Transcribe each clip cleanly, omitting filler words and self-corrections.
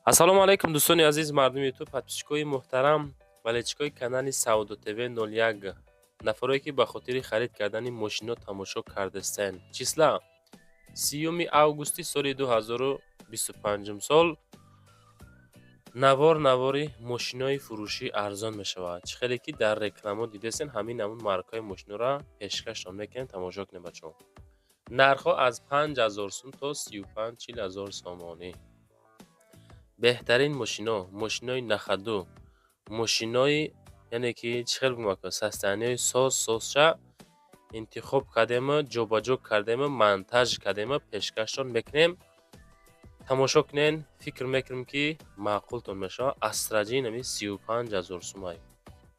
Ассалому алайкум, дӯстони азиз, мардуми Ютуб, подписчикои муҳтарам, болельщикои канали Савдо ТВ 01, нафарое ки ба хотири харид кардани мошино тамошо кардастен. Числа 30 августи соли 2025 сол. Навор навори мошинои фурӯшӣ арзон мешавад. Чӣ хеле ки дар рекламо дидесен, ҳамин намуд маркаҳои мошинора пешкаштон мекунем. Тамошо кунем, бачаҳо. Нархҳо аз 5000 сум то 35-40 ҳазор сомонӣ. Беҳтарин мошино, мошинои на ходу, мошинои, яъне ки чӣ хел бигӯям, состоянияи соз созша интихоб кардему, ҷобаҷо кардему, монтаж кардему, пешкаштон мекунем. Тамошо кунен, фикр мекунем, ки маъқултон мешавад. Астра Ҷи нами 35 000 сумай.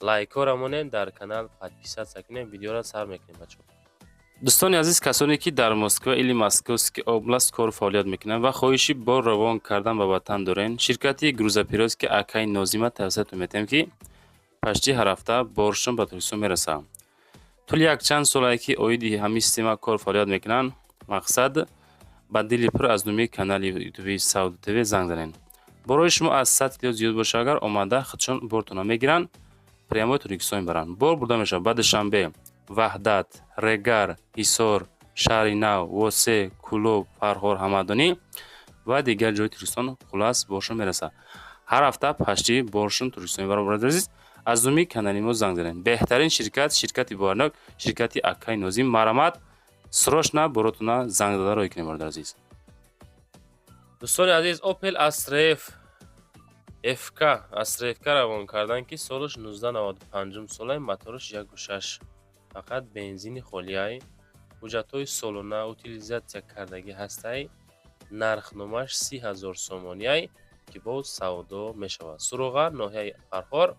Лайкҳоро монем, дар канал подписаться кунем. Видеоро сар мекунем, бачаҳо. Дӯстони азиз, касоне ки дар Москва или Московский область кору фаъолият мекунанд ва хоҳиши бор равон кардан ба ватан дорен, ширкати грузоперевозки акаи Нозима тавсиятон метиҳем, ки почти ҳар ҳафта боршон ба Тоҷикистон мерасад. Тӯли якчанд солае ки оиди ҳамин система кор фаъолият мекунанд. Мақсад, ба дили пур аз номи канали ютуби Савдо ТВ занг занед. Борои шумо аз 100 кило зиёд боша агар, омада худшон бортона мегиранд, прямо Тоҷикистон мебаранд. Бор бурда мешавад ба Душанбе, Ваҳдат, Регар, Ҳисор, Шаҳри Нав, Восе, Кӯлоб, Фархор, Ҳамадонӣ ва дигар ҷои Тоҷикистон. Хулас, боршон мерасад. Ҳар ҳафта почти боршон Тоҷикистон мебаранд. Бародари азиз, аз номи канали мо занг занед. Беҳтарин ширкат, ширкати боварнок, ширкати акаи Нозим. Марҳамат, срочно боротона занг зада роҳӣ кунед, бародари азиз. Дӯстони азиз, Opel Astra F FK, Astra FK равон кардан, ки солаш 1995 солай, мотораш 1,6, фақат бензини холиай, ҳуҷҷатҳои солона утилизатсия кардагӣ ҳастай. Нархномаш 30 000 сомониай, ки боз савдо мешавад. Суроға ноҳияи Фархор.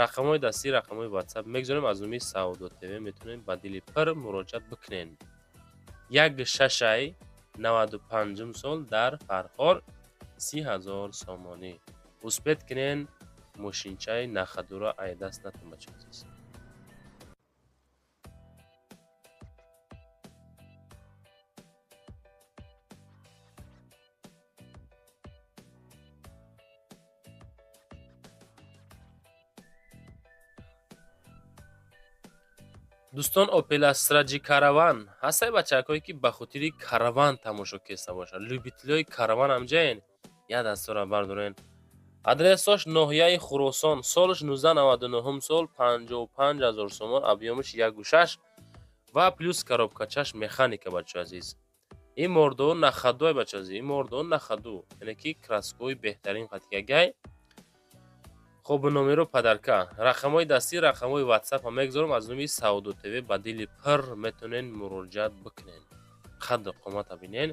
Рақамҳои дастӣ, рақамҳои Ватсап мегузорем. Аз номи Савдо ТВ метавонед ба дили пур муроҷиат бикунед. Як шашай, 95-ум сол, дар Фархор, 30 000 сомонӣ. Успеть кунен, мошинчаи на ходура ай даст натон, бачаҳо азиз. Дӯстон, Opel Astra J Caravan ҳастай. Бачакҳое ки ба хотири караван тамошо кеста бошад, любителёи караван ҳамҷаен, як дастора бардорен. Адресош ноҳияи Хуросон, солаш 1999 сол, 55 ҳазор сомон, объёмаш 1,6 ва плюс коробкачаш механика. Бачаҳо азиз, ин мордо на ходуай, бачаҳо азиз, ин мордо на ходу, яъне ки краскои беҳтарин қатикагай. Хоб, номеро падарка, рақамҳои дастӣ, рақамҳои Ватсапа мегузорам. Аз номи Савдо ТВ ба дили пур метавонед муроҷиат бикунед. Қадду қомата бинен,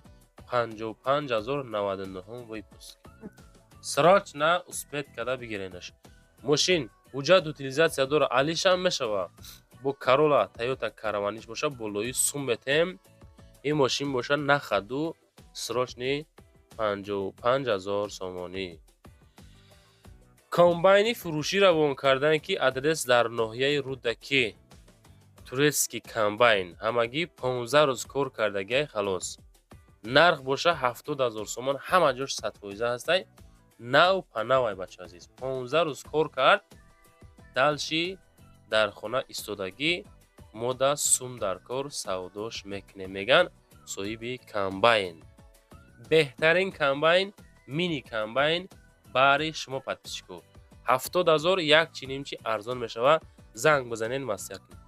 55 099 выпуск. Срочно успеть карда бигиренаш. Мошин ҳуҷҷат утилизатсия дора, алишам мешава. Бо Карола, Тойота караваниш боша, болои сум метем. Ин мошин боша на ходу, срочный, 55 000 сомонӣ. Комбайни фурӯшӣ равон кардан, ки адрес дар ноҳияи Рӯдакӣ. Турецкий комбайн, ҳамагӣ 15 рӯз кор кардагиай, халос. Нарх боша 70 000 сомон. Ҳама ҷош садфоиза ҳастай, нав панавай, бача азиз. 15 рӯз кор кард, дальше дар хона истодагӣ. Мода сум дар кор, савдош мекунем, меган соҳиби комбайн. Беҳтарин комбайн, мини комбайн баҳри шумо, подписчико. 70 000, як чи нимчи арзон мешавад. Занг бизанед, маслиҳат кунед.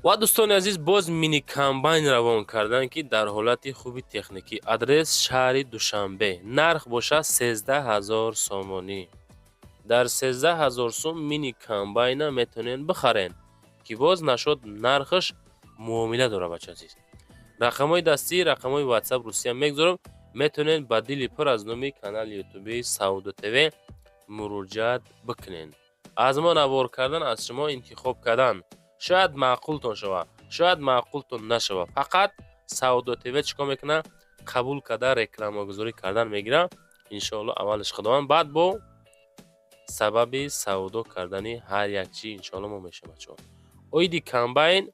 Ва дӯстони азиз, боз мини комбайн равон кардан, ки дар ҳолати хуби техникӣ, адрес шаҳри Душанбе, нарх бошад 13 000 сомонӣ. Дар 13 000 сум мини комбайна метавонед бихарен, ки боз нашод нархаш муомила дорад. Бача азиз, рақамҳои дастӣ, рақамҳои Ватсап русия мегузорам. Метавонед ба дили пур аз номи канали ютуби Савдо ТВ муроҷиат бикунед. Аз мо навор кардан, аз шумо интихоб кардан. Шояд маъқултон шавад, шояд маъқултон нашавад. Фақат Савдо ТВ чӣ кор мекунад? Қабул карда, рекламагузорӣ кардан мегирам, иншоалло. Аввалаш Худованд, баъд бо сабаби савдо кардани ҳар як чӣ, иншоалло, мо мешавем, бачаҳо. Оиди комбайн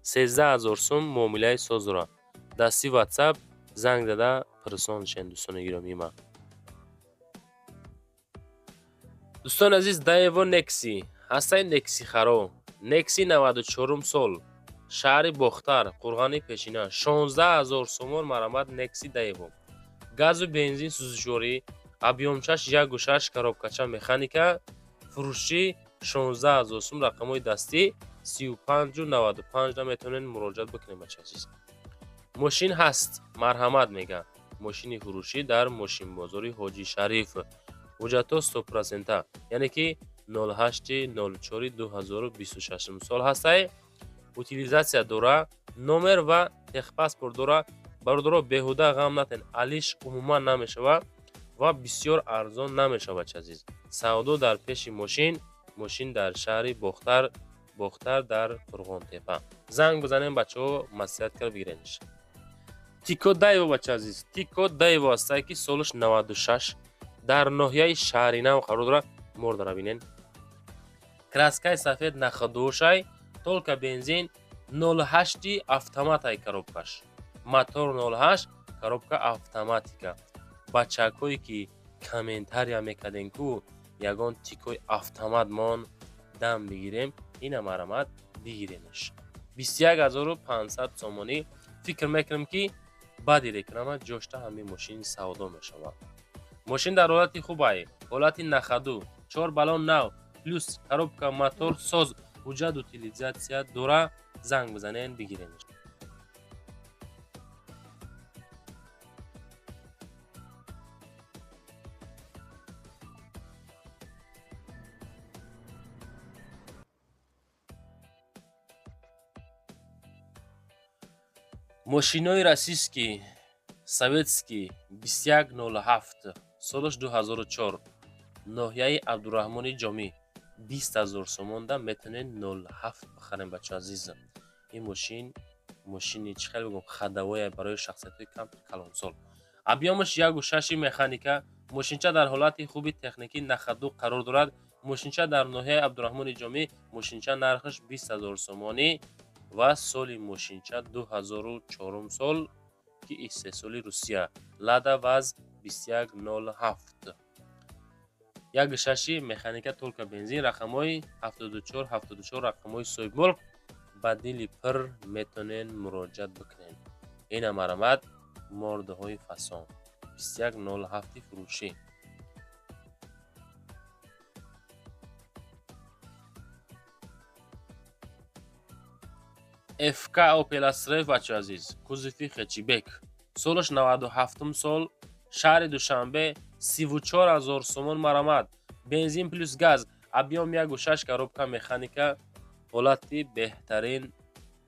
13 000 сум муомилаи соз дорад. Дасти Ватсап занг зада пурсон шен, дӯстони гиромии ман. Дӯстони азиз, Даево Некси ҳастаи, Некси харо, Некси 94-ум сол, шаҳри Бохтар, Қурғани Пешина, 16 000 сомон марамат. Некси Даево, газу бензин, сӯзишворӣ, объём чаш 1,6, коробка ча механика, фурӯшӣ 16 000 сум. Рақамҳои дастӣ 35-95 наметавонед муроҷиат бикунед, бача азиз. Мошин ҳаст, марҳамат, мега. Мошини фурӯшӣ дар мошинбозори Ҳоҷи Шариф, ҳуҷҷатҳо 100%, яъне ки 08.04.2026 сол ҳастай, утилизация дора, номер ва техпаспорт дора. Бародаро, беҳуда ғам натен, алиш умуман намешавад ва бисёр арзон намешавад, бача азиз. Савдо дар пеши мошин, мошин дар шаҳри Бохтар, Бохтар, дар Қурғонтепа. Занг бизанем, бачаҳо, маслиҳат кард бигиренш. Тико Даево, бача азиз, Тико Даево ҳастае, ки солаш 96, дар ноҳияи Шаҳринав қарор дорад. Мордара бинен, краска и сафед, на ходу шай, только бензин, 08 автоматай, коробка ш мотор 08, коробка автоматика. Бачакҳое ки комментария мекардем, ку ягон Тикои автомат мон дам бигирем, ина марамат бигиренш. 21 500 сомонӣ. Фикр мекунам, ки баъди реклама ҷошта ҳамин мошин савдо мешавад. Мошин дар ҳолати хубай, ҳолати на ходу, чор баллон нав, плюс коробка, мотор соз, ҳуҷҷат, утилизация дора. Занг бизанен, бигиренш. Мошинои российский, советский, 2107, солаш 2004, ноҳияи Абдураҳмони Ҷомӣ, 20 000 сомонда метавонед 07 бихарем, бача азиз. Ин мошин, мошини чӣ хеле бигӯм, ходовой я барои шахсиятҳои камтар калонсол. Объём аш 1,6, механика. Мошинча дар ҳолати хуби техникӣ, на ходу қарор дорад. Мошинча дар ноҳияи Абдураҳмони Ҷомӣ. Мошинча нархаш 20 000 сомонӣ ва соли мошинча 2004 сол, ки истеҳсоли Русия, Лада ВАЗ 2107, 1,6 механика, только бензин, рақамҳои 74 74 рақамҳои соҳибмулк. Ба дили пир метавонед муроҷиат бикунед. Ина марамат, мордаҳои фасон, 2107 фурӯшӣ. ФК Опел Астра, бачо азиз, кузови хэтчбек, солаш 97 сол, шаҳри Душанбе, 34 000 сомон марамат. Бензин плюс газ, объём 1,6, коробка механика, ҳолати беҳтарин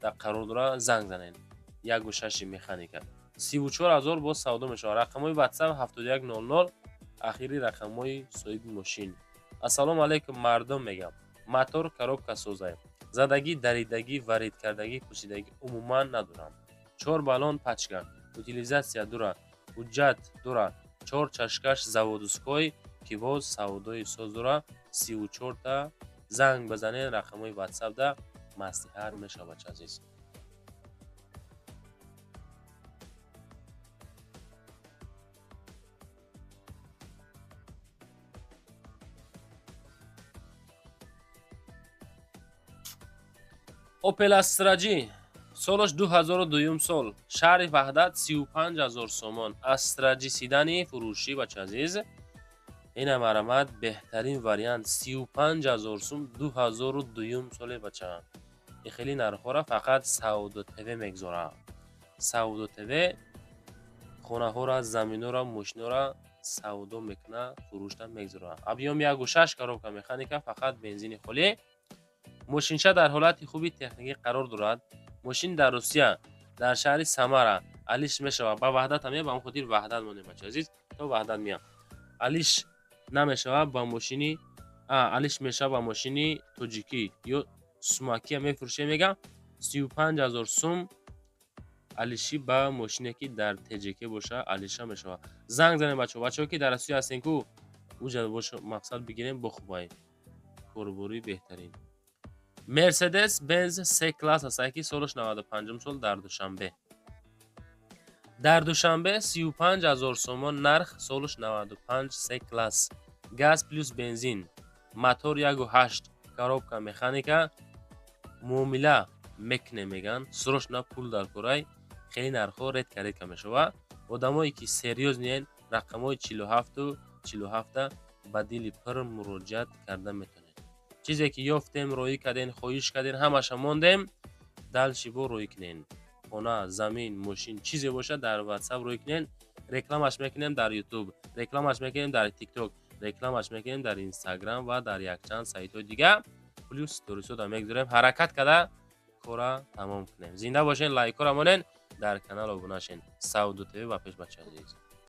дар қарор дорад. Занг занед. 1,6 механика, 34 000 боз савдо мешавад. Рақамҳои Ватсап 7100 ахири рақамҳои соҳиби мошин. Ассалому алайкум, мардум, мегам. Мотор, коробка созай, задагӣ, даридагӣ, варидкардагӣ, пӯсидагӣ умуман надорам. Чор баллон пачка, утилизация дора, ҳуҷҷат дора, чор чашкаш заводской, ки боз савдои соз дора. 34-та занг бизанед, рақамҳои Ватсапда маслиҳат мешавад, бача азиз. Опел Астра Ҷи, солаш 2002 сол, шаҳри Ваҳдат, 35 000 сомон. Астра Ҷи седан и фурӯшӣ, бача азиз. Ина марамат, беҳтарин вариант, 35 000 сум, 2002 соле, бача. И хеле нархҳоро фақат Савдо ТВ мегузорад. Савдо ТВ хонаҳоро, заминҳоро, мошинҳоро савдо мекунад, фурӯшта мегузорад. Объём 1,6, коробка механика, фақат бензини холӣ. Мошинча дар ҳолати хуби техникӣ қарор дорад. Мошин дар Русия, дар шаҳри Самара, алиш мешавад. Ба Ваҳдат ҳам, ба он хотир Ваҳдат монем, бача азиз, то Ваҳдат меям. Алиш намешавад ба мошини, алиш мешавад ба мошини тоҷикӣ ё сумакия мефурӯшем, мегам. 35 000 сум. Алишӣ ба мошине, ки дар ТҶК боша, алиша мешавад. Занг занем, бачаҳо. Бачаҳо, ки дар Россия ҳастем ку, уҷа боша, мақсад бигирем, бо хубай корбории беҳтарин. Мерседес Бенз С класс ҳастае, ки солаш 95 сол, дар Душанбе, дар Душанбе 35 ҳазор сомон нарх, солаш 95, С класс, газ плюс бензин, мотор 1,8, коробка механика. Муомила мекунем, меган, срочно пул дар корай. Хеле нархҳо редко редко мешавад. Одамое ки серьёзный ен, рақамҳои 47-у 47-а ба дили пур муроҷиат карда метавонед. Чизе ки ёфтем, роӣ кардем, хоҳиш кардем, ҳамаша мондем. Дальше бо роӣ кунен: хона, замин, мошин, чизе бошад, дар Ватсап роӣ кунен. Рекламаш мекунем дар Ютуб, рекламаш мекунем дар Тикток, рекламаш мекунем дар Инстаграм ва дар якчанд сайтҳои дига, плюс сторисода мегузорем. Ҳаракат карда кора тамом кунем. Зинда бошен, лайкҳоро монен, дар канал обуна шен. Савду ТВ ба пеш, бачаи азиз.